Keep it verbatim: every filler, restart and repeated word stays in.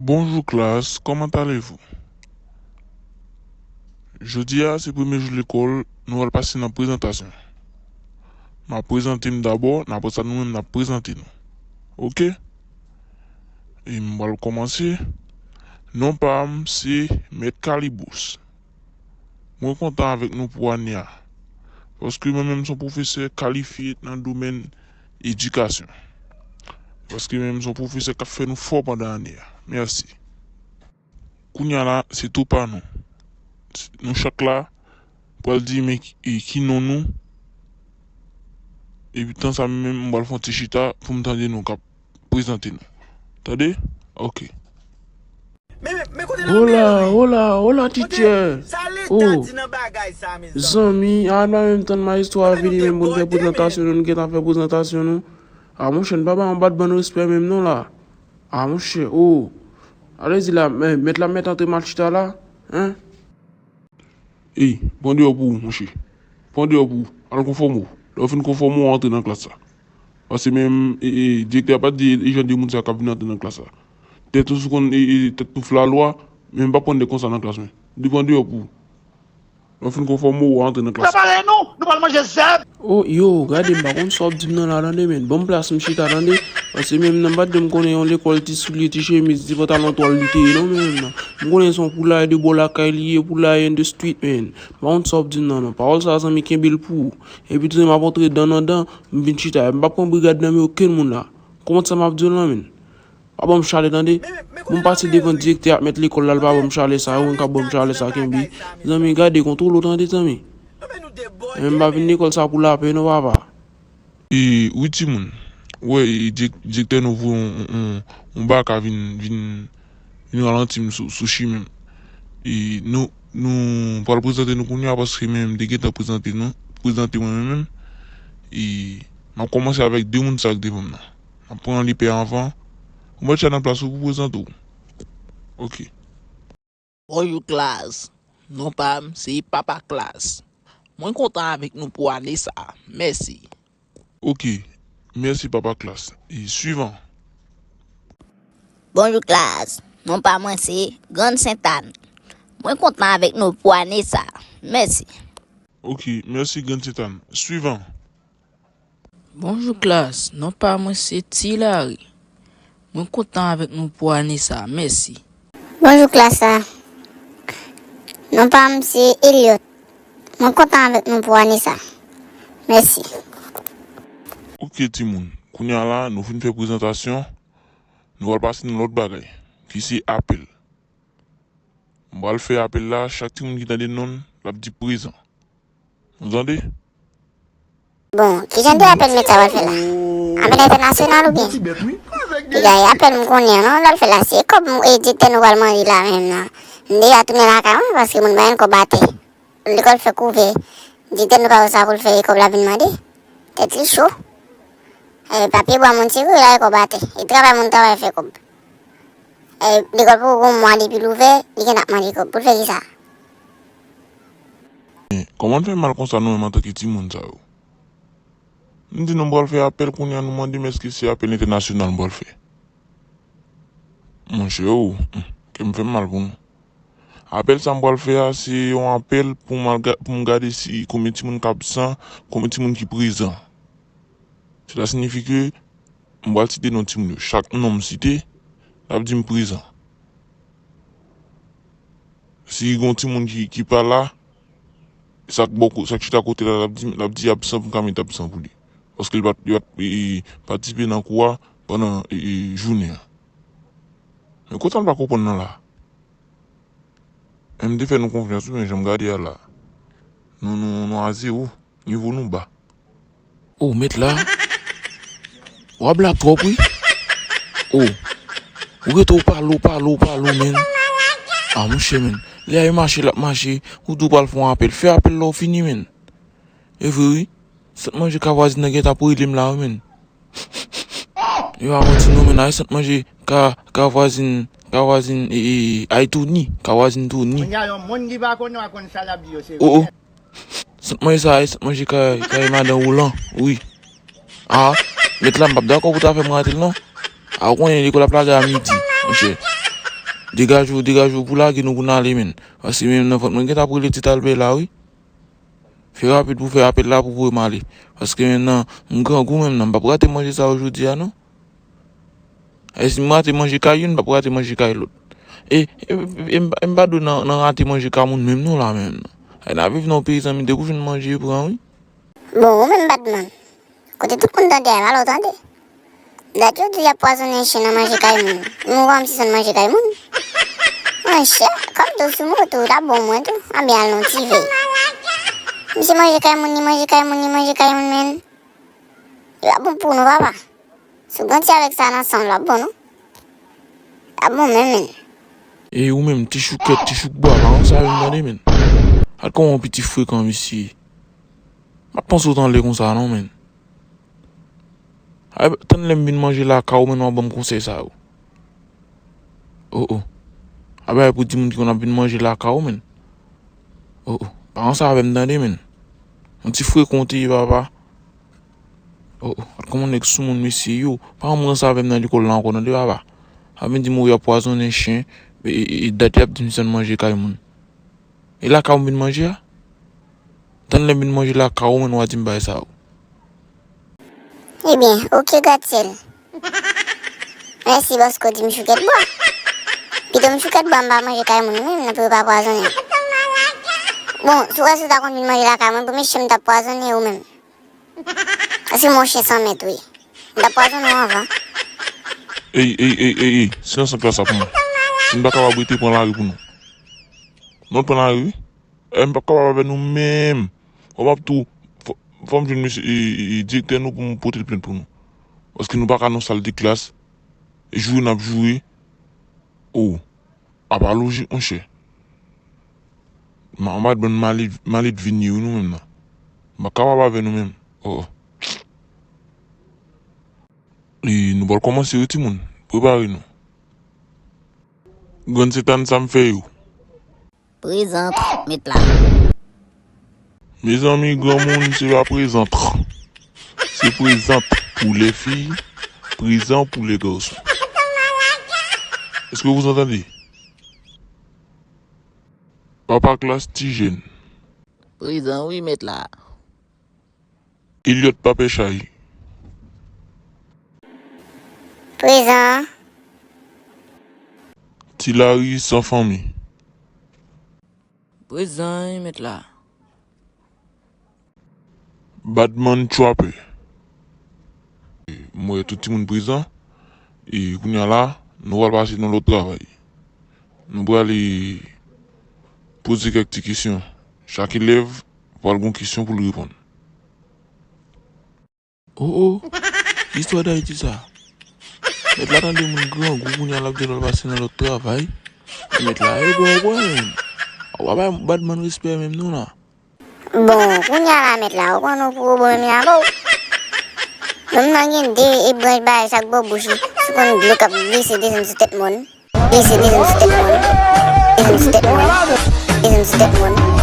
Bonjou klas, comment allez-vous? Jodi a se premye jou lekòl, nou pral pase nan prezantasyon. M ap prezante m dabò, n apre sa nou menm n ap prezante nou. Oke? E m pral kòmanse. Non pa m se Mèt Kalibous. Mwen kontan avèk nou pou ane a. Paske mwen menm se yon pwofesè kalifye nan domèn edikasyon. Paske mwen menm se yon pwofesè k ap fè nou fò pandan ane a. Mèsi. Kounye a la, se tou pa nou. Nou chak la, pral di men ki, e ki non nou. Epi tan sa menm, m pral fè yon ti chita pou m tande nou k ap prezante nou. Tande? Oke. Hola, hola, hola, teacher. Oh, zanmi, a n pa menm tann maestro a vini menm pou n fè prezantasyon nou, nou gentan fè prezantasyon nou. A monchè, n pa ba yon bat bann respè menm non la. A monchè, oh. Alezi la, mèt la mèt antre m al chita la, en? Ey, pran deyò pou ou, monchè. Pran deyò pou ou. Al konfòme w. Lè w fin konfòme w, w antre nan klas la. Paske menm, e, e, direktè a pa t di e jan de moun sa k ap vin antre nan klas la. Tèt nou sou konn, e, e, tèt nou flalwa, men m p ap pran nèg konsa nan klas mwen. Li pran deyò pou ou. Lè w fin konfòme w, w antre nan klas la. Prepare nou, nou pral manje zèb. Oh, yo, gade, m pa konn sa w ap di m nan la, tande, men. Ban m plas m chita, tande. Paske menm nan m pa t janm konnen yon lekòl ti soulye, ti chemiz, ti pantalon twal li te ye, non, men, menm nan. M konnen se yon poulaye de bò lakay li ye, poulaye in the street, men. M pa konn sa w ap di m nan, non. Pawòl sa, zanmi, kenbe l pou ou. Epi tou, m ap antre dan nan dan, m vin chita. M p ap pran brigad nan men okenn moun la. Konprann sa m ap di w lan, men. Pa ban m chalè, tande. Bon, m pase devan direktè ak mèt lekòl la, l pa ban m chalè sa, yo menm k ap ban m chalè sa, kenbe. Zanmi, gade, kontwole w, tande, zanmi. Men m pa vin lekòl sa pou lapè, non, papa. E, wi, timoun. Wè, e, dirèk-, direktè nou voye yon, yon, yon, yon baka vin, vin, vin ralanti m sou, sou chimen m. E, nou, nou pral prezante nou kounye a, paske mwen menm, m te gentan prezante nou, prezante mwen menm. E, m ap kòmanse avèk de moun sa k devan m nan. M ap pran li pè anvan. Ou mèt chita nan plas ou pou prezante w. Oke. Bonjou klas. Non pa m se Papa Klas. Mwen kontan avèk nou pou ane sa a. Mèsi. Oke. Mèsi Papa Klas. E swivan. Bonjou klas. Non pa mwen se Grann Sentàn. Mwen kontan avèk nou pou ane sa a. Mèsi. Oke. Mèsi Grann Sentàn. Swivan. Bonjou klas, non pa mwen se Ti Lari. Mwen kontan avèk nou pou ane sa a, mèsi. Bonjou klas la. Non pa m se Eliot. Mwen kontan avèk nou pou ane sa a. Mèsi. Oke timoun, kounye a la nou fin fè prezantasyon, nou pral pase nan lòt bagay, ki se apèl. M pral fè apèl la, chak timoun ki tande non l, l ap di prezan. Nou tande? Bon, kijan de apèl mèt sa pral fè la? Apèl entènasyonal oubyen? Piga e apèl m konnen an non, l pral fè la, se kòb m, e, direktè nou pral mande la menm nan. M deja tounen lakay mwen paske moun pa jwenn kòb atè. Lekòl fèk ouvè, direktè nou pa wè sa pou l fè, e kòb la vin mande. Tèt li cho. E, papye bwa moun tire, la e kòb atè. E travay moun travay fè kòb. E, lekòl poko gon mwa depi l ouvè, li gentan ap mande kòb. Pou l fè kisa? Men, kòman n fè mal konsa nou menm antanke timoun sa yo? M di nou m pral fè apèl kounye a, nou mande m èske se apèl entènasyonal m pral fè. Monchè o, hmm, kè m fè m mal pou nou. Apèl sa m pral fè a, se yon apèl pou m al ga-, pou m gade si konbyen timoun k absan, konbyen timoun ki prezan. Sela siyifi ke m pral site non timoun yo. Chak non m site, l ap di m prezan. Si gen yon timoun ki, ki pa la, sa k bò ko-, sa k chita kote la, l ap di, l ap di absan pou m ka met absan pou li. Paske li pa t, li pa t, e, e, patisipe nan kou a pandan, e, e, jounen an. Men kote m pa konprann nan la? Men m te fè nou konfyans wi, men jan m gade a la. Nou, nou, nou a zewo. Nivo nou ba. O, mèt la. W ap blag twòp wi. O. Ou rete w pale, w pale, w pale, w, menn. A, monchè, menn. Lè a e mache, l ap mache. Ou di w pral fè yon apèl. Fè apèl la, w fini, menn. E vre, wi. Sant manje ka vwazin nan gentan ap rele m la, wi, menn. Yo pa manti non, menn. A e sant manje ka, ka vwazin, ka vwazin, e, e, ay Tony. Ka vwazin Tony. Kounye a, yon moun ki pa konn yo a konn sa l ap di yo, se vre. O, o. Sant manje sa a, e sant manje kay, kay madan Wolan, wi. A, mèt la, m p ap dakò pou ta fè m rate l, non. A, ou konnen lekòl ap lage a midi, monchè. Degaje w, degaje w pou lage nou pou n ale, menn. Paske menm nan vant mwen gentan ap rele Ti Albè la, wi. Fè rapid pou fè apèl la pou voye m ale. Paske menm nan, m grangou menm nan, m p ap rate manje sa yo jodi a, non. E si m rate manje kay youn, m p ap rate manje kay lòt. E, e, e, e m pa, e m pa dwe nan, nan rate manje kay moun menm non la menm non. E n ap viv nan yon peyi zanmi, depi w jwenn manje pran wi. Bon, ou menm Batman, kote tout moun tande a, alò tande. Dat yo di y ap pwazonnen chen nan manje kay moun. Ou menm kòmsi se nan manje kay moun. Monchè, kòm tou sou moto, ta bon mwen tou. Anben al non ti vey. Misye manje kay moun, li manje kay moun, li manje kay moun menm. Li pa bon pou nou papa. Si w grandi avèk sa nan san w, l ap bon non. L ap bon menm menm. E ou menm, ti choukèt, ti chouk bwa, pa konsa menm tande menm. Gad kòman yon piti frekan misye ye. M ap panse w t anlè konsa non menm. Ay, tann lè m vin manje lakay ou menm, w ap ban m konsèy sa yo. Oh, oh. A bay pou di moun ki konn ap vin manje lakay ou menm. Oh, oh. Pa konsa avè m tande menm. Yon ti frekan w te ye papa. Oh, oh, gad kòman nèg soumoun mesye yo. Pa rann sa avè m nan lekòl la ankò tande papa. Ap vin di m wi y ap pwazonnen chen, e, e, e dat y ap di m se nan manje kay moun. E lakay ou m vin manje a? Tann lè m vin manje lakay ou menm w a di m bagay sa yo. Ebyen, oke gratsyèl. Mèsi paske w di m choukèt bwa. Pito m choukèt bwa m pa manje kay moun menm nan pou yo pa pwazonnen m. Bon, si w wè si w ta konn vin manje lakay mwen, premye chen m t ap pwazonnen ou menm. Paske m yon chen san mèt wi. M t ap pwazonnen w anvan. Ey, ey, ey, ey, ey, silans nan klas la pou mwen. Si n pa kapab rete, pran lari pou nou. Non, pran lari wi. E m p ap kapab avè nou menm. Fò m ap tou, fò, fò m jwenn mesye, e, e, e, direktè nou pou m pote l plent pou nou. Paske nou pa ka nan sal de klas, joure n ap joure. Oh. Apa lojik, monchè. Ma, ma bann maledve, maledve vin ye wi nou menm nan. M pa kapab avè nou menm. Oh, oh. E nou pral kòmanse wi timoun. Prepare nou. Grann Sentàn sa m fè yo. Prezant, met la. Mezanmi, granmoun, se pa prezant. Se prezant pou les filles, prezan pou les garçons. Est-ce que vous entendez? Papa klas, ti jèn. Prezan wi, met la. Eliot pa pè chay. Prezan. Ti Lari san fanmi. Prezan wi, met la. Batman Trapper. M wè tout timoun prezan. E kounye a la, nou pral pase nan lòt travay. Nou prale poze kèk ti kesyon. Chak elèv pral gen kesyon pou l reponn. Oh, oh. Istwa Dayiti sa. Mèt la tande moun grangou kounye a l ap di l al pase nan lòt travay. Mèt la e bon, bon, menm. Ou pa bay Batman respè menm non la. Bon, kounye a la mèt la, ou konn ou pou ou bon menm la, bon. Menm nan gen de e branch bagay sa k bò bouch li, sou konn dlo k ap glise desann sou tèt moun. Glise desann sou tèt moun. Desann sou tèt moun. Desann sou tèt moun.